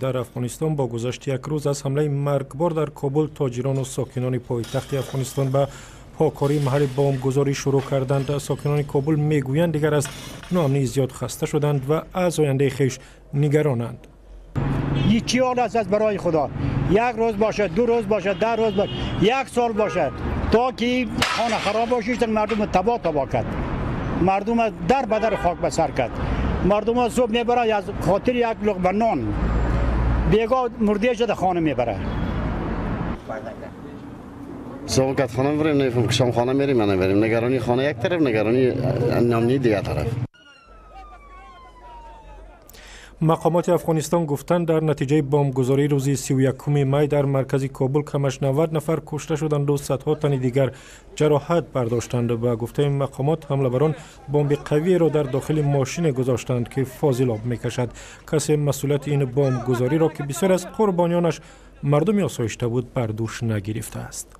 Дар Афғонистон бо гузашти як рӯз аз ҳамлаи маргбор дар Кобул, тоҷирону сокинони пойтахти Афғонистон ба покории маҳалли бомбгузорӣ шурӯъ карданд. Сокинони Кобул мегӯянд, дигар аз ноамнии зиёд хаста шуданд ва аз ояндаи хеш нигаронанд. Чӣ ҳол аст, барои Худо, як рӯз бошад, 2 рӯз бошад, 10 рӯз бошад, як сол бошад, то ки хона хароб бошад, мардум табоҳ табоҳ кард, мардум дар ба дар хок ба сар кард, мардум субҳ мебарад аз хотири як луқма нон, бегоҳ мурда шуда хона мебарад. Субҳ хона мебарем, намефаҳмам шом хона мерем ё намерем. Нигаронии хона як тараф, нигаронии намнии дигар тараф. Мақомоти Афғонистон гуфтанд, дар натиҷаи бомбгузории рӯзи 31 май дар маркази Кобул камаш 90 нафар кушта шуданд, садҳо тани дигар ҷароҳат бардоштанд. Ба гуфтаи мақомот, ҳамлабарон бомби қавиеро дар дохили мошине гузоштанд, ки фозилоб мекашад. Касе масъулияти ин бомбгузориро, ки бисёр аз қурбониёнаш мардуми осоишта буд, бар дӯш нагирифтааст.